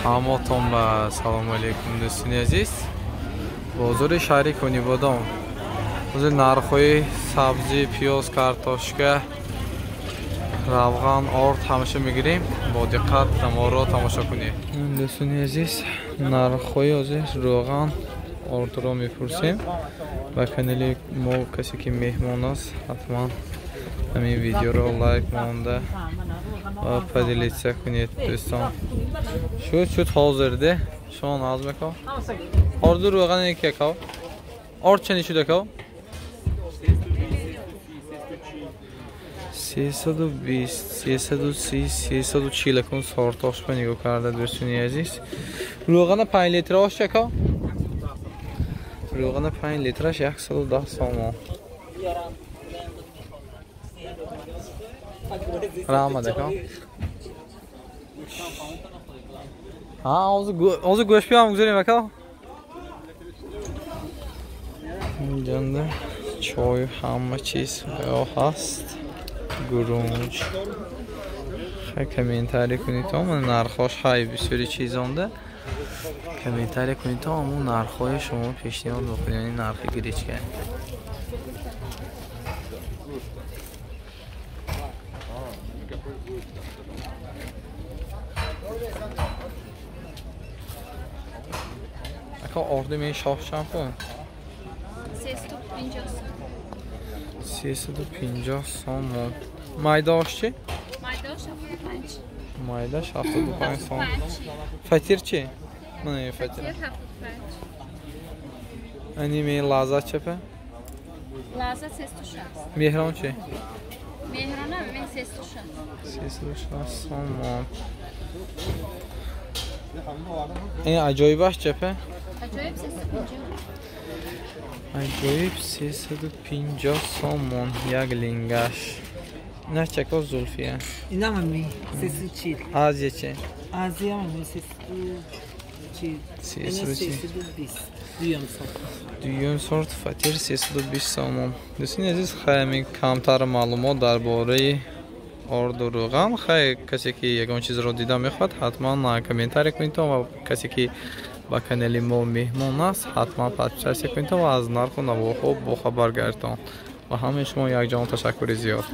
Ҳаматон ба салому алейкум, дӯстони азиз. Бозори шаҳри Конибодом. Ҳозир нархҳои сабзӣ, пиёз, картошка, равған, орд ҳамаша мегирем. Бо диққат наморро тамошо кунед. Дӯстони азиз, нархҳои ҳозир равған, ордро мепурсем. Ба канали мо касе ки меҳмон аст, ҳатман ҳамин видеоро лайк монда ва поделиться кунед, дӯстон. Шуд шуд ҳозирде. Шумо наз мекав? Орду равған яки якав? Орд чани шуд якав? 320, 330, 340 акун сортошба нигоҳ карда, дӯстони азиз. Равғана 5 литраш якав? Равғана 5 литраш 110 сомон. Раҳмат акам. Ҳа, ҳозир гӯшт биём гузорем ака. Инҷанда чою ҳама чиз ҳаст. Гурунҷ. Хай комментарий кунед то ман нархош ҳай бисёри чизонда. Комментарий кунед то ҳамон нархҳои шумо пешниҳод бикунед, яъне нархи гречка. Ака орди мен шоҳ чанд пул? 350 сом. 350 сомон. Майдааш чӣ? Майдааш 75. Майдааш 75 сом. Фатир чӣ? Мана фатир. Фатир 75. Ани мен лаззат чапа? Лаззат 360. Меҳрон чӣ? Меҳрона мен 360. 360 сомон. Ин аҷоибаш чапа? Аҷоиб 350. Аҷоиб 350 сомон як лингаш. Ина чако Зулфия? Ина мами 340. Азия чӣ? Азия мами 340. 320. Дуюм сорт. Дуюм сорт фатир 320 сомон. Дӯстони азиз, хай ҳамин камтар маълумот дар бораи орду равған. Хай касе ки ягон чизро дида мехоҳад, ҳатман комментарий кунед ва касе ки ба канали мо меҳмон аст, ҳатман подписаться кунед ва аз нарху навоҳо бохабар гардед. Ва ҳамаи шумо якҷон ташаккури зиёд.